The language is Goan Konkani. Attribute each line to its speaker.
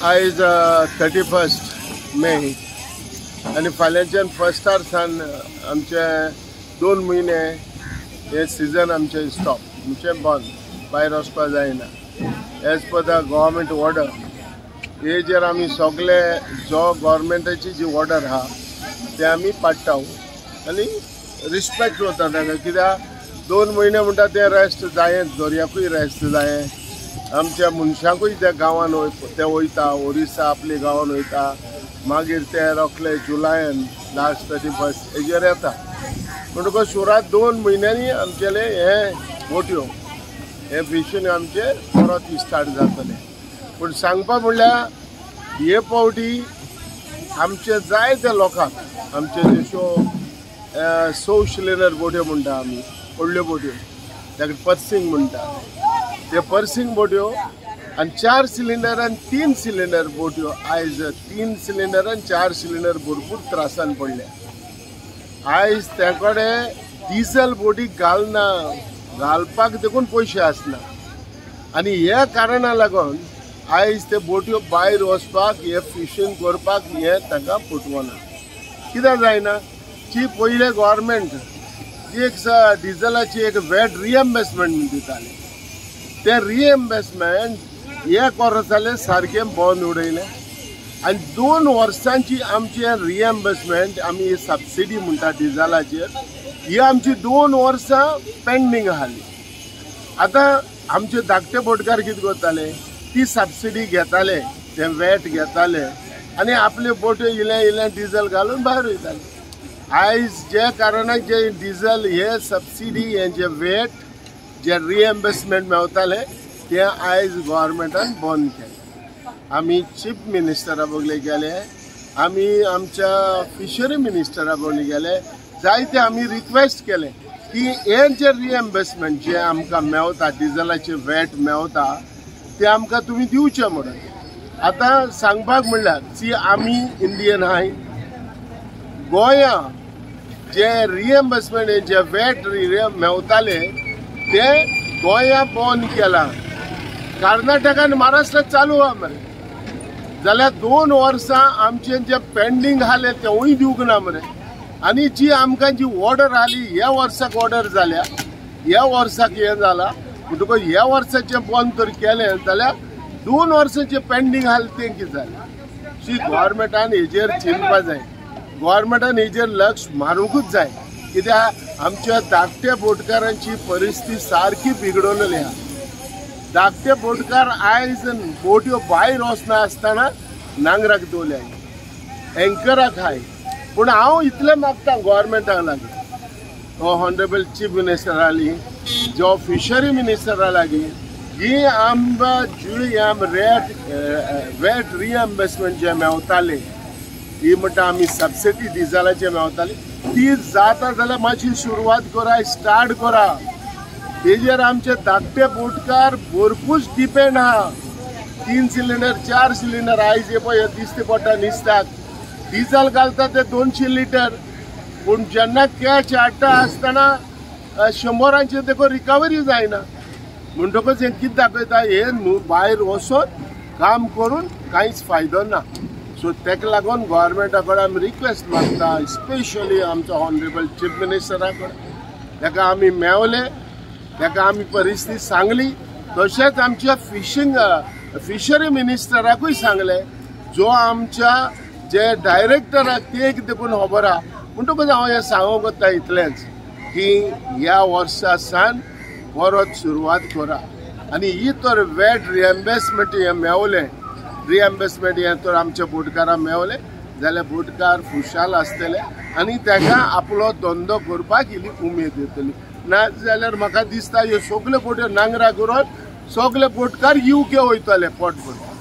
Speaker 1: आयज 31 मे आनी फाल्यांच्यान फर्स्टार सान आमचे 2 म्हयने हे सिजन आमचे स्टॉप, म्हणजे बंद, भायर वचपाक जायना as per the government order. हेजेर आमी सगळे जो गव्हर्मेंटाची जी ऑर्डर आहा ते आमी पाडटा आनी रिस्पेक्ट वता ताका, कित्याक 2 म्हयने म्हणटा ते रेस्ट जायें, दर्याकूय रेस्ट जायें, आमच्या मनशांकूय त्या गांवान ते वयता, ओरिसा आपल्या गांवान वयता, मागीर ते रोखले जुलायन लास्ट 31 हेजेर येता. म्हणटकच सुरात 2 म्हयन्यांनी आमचेले हे बोट्यो हे फिशींग आमचे परत स्टार्ट जातले. पूण सांगपा म्हणल्यार हे फावटी आमचे जायते लोकांक आमचे जश्यो 6 सिलिंडर बोट्यो म्हणटा आमी, व्हडल्यो बोट्यो ताका पर्सिंग म्हणटा, ते पर्सिंग बोट्यो आनी 4 सिलिंडर आनी 3 सिलिंडर बोट्यो आयज 3 सिलिंडर आनी 4 सिलिंडर भरपूर त्रासान पडल्या. आयज त्या कडेन डिझल बोटी घालना, घालपाक देखून पयशे आसना आनी ह्या कारणा लागून आयज ते बोट्यो भायर वचपाक हे फिशींग करपाक हे तांकां पुटवना. कित्याक जायना जी पयले गव्हर्मेंट जी एक डिझलाची एक वॅट रिएम्बर्समेंट दिताले, ते रिएम्बर्समेंट एक वर्स जालें सारकें बंद उडयलें आनी 2 वर्सांची आमची रिएम्बर्समेंट आमी सबसिडी म्हणटा डिझलाचेर ही आमची 2 वर्सां पेंडींग आसली. आतां आमचे धाकटे बोटकार कितें करताले, ती सबसिडी घेताले, ते वॅट घेताले आनी आपल्यो बोट्यो इल्लें इल्लें डिझल घालून भायर वयताले. आयज जे कारणाक जे डिझल हे सबसिडी हे जे वॅट जे रिएम्बर्समेंट मेवताले ते आयज गव्हर्मेंटान बंद केलें. आमी चीफ मिनिस्टरा बगले गेले, आमी आमच्या फिशरी मिनिस्टरा बगले गेले, जायते आमी रिक्वेस्ट केले की हे जे रिएम्बर्समेंट जे आमकां मेवता डिझलाचे वॅट मेवता ते आमकां तुमी दिवचे म्हणून. आतां सांगपाक म्हणल्यार सी आमी इंडियन आहाय, गोंया जे रिएम्बर्समेंट जे वॅट मेवताले ते गोंया बंद केला, कर्नाटकान महाराष्ट्रात चालू आहा मरे. जाल्यार 2 वर्सां आमचे जे पेंडींग आसले तेवूय दिवंक ना मरे. आनी जी आमकां जी ऑर्डर आसली ह्या वर्साक ऑर्डर जाल्या, ह्या वर्साक हें जाला म्हणटकच ह्या वर्साचें बंद तर केलें जाल्यार 2 वर्सांचें पेंडींग आसलें तें कितें जालें. शी गव्हर्मेंटान हेजेर चिंतपा जाय, गव्हर्मेंटान हेजेर लक्ष मारूंकूच जाय, कित्याक आमच्या धाकट्या बोटकारांची परिस्थिती सारकी बिगडवलेली आहा. धाकटे बोटकार आयज बोट्यो भायर वचना आसतना नांगराक दवरल्या, एंकराक हाय. पूण हांव इतलें मागता गव्हर्मेंटाक लागीं, ऑनरेबल चीफ मिनिस्टरा लागीं, जो फिशरी मिनिस्टरा लागीं, ही आमकां जी आम रेट वॅट रिएम्बर्समेंट जे मेवताले ही म्हणटा आमी सबसिडी डिझलाचे मेवताली ती जाता जाल्यार मातशी सुरवात करा, स्टार्ट करा. तेजेर आमचे धाकटे बोटकार भरपूर डिपेंड आहा. 3 सिलिंडर 4 सिलिंडर आयज हे पळय दिसते पडटा निसताक डिझल घालता ते 200 लिटर, पूण जेन्ना कॅच हाडटा आसतना 100 देखून रिकवरी जायना. म्हणटकच हें कितें दाखयता, हे न्हू भायर वचून काम करून कांयच फायदो ना. सो ताका लागून गव्हर्मेंटा कडेन आमी रिक्वेस्ट मागता, स्पेशली आमचो ऑनरेबल चीफ मिनिस्टरा कडेन, ताका आमी मेवले, ताका आमी परिस्थिती सांगली, तशेंच आमच्या फिशरी मिनिस्टराकूय सांगलें, जो आमच्या जे डायरेक्टराक ते देखून खबर आहा. म्हणटकच हांव हें सांगूंक वता इतलेंच की ह्या वर्सा सान परत सुरवात करा आनी ही तर वॅट रिएम्बर्समेंट हें मेवलें, रिएम्बर्समेंट हें तर आमच्या बोटकारांक मेवलें जाल्यार बोटकार खुशाल आसतले आनी ताका आपलो धंदो करपाक इल्ली उमेद येतली. ना जाल्यार म्हाका दिसता ह्यो सगल्यो बोट्यो नांगरा करून सगळे बोटकार युके वयतले पोट भरून.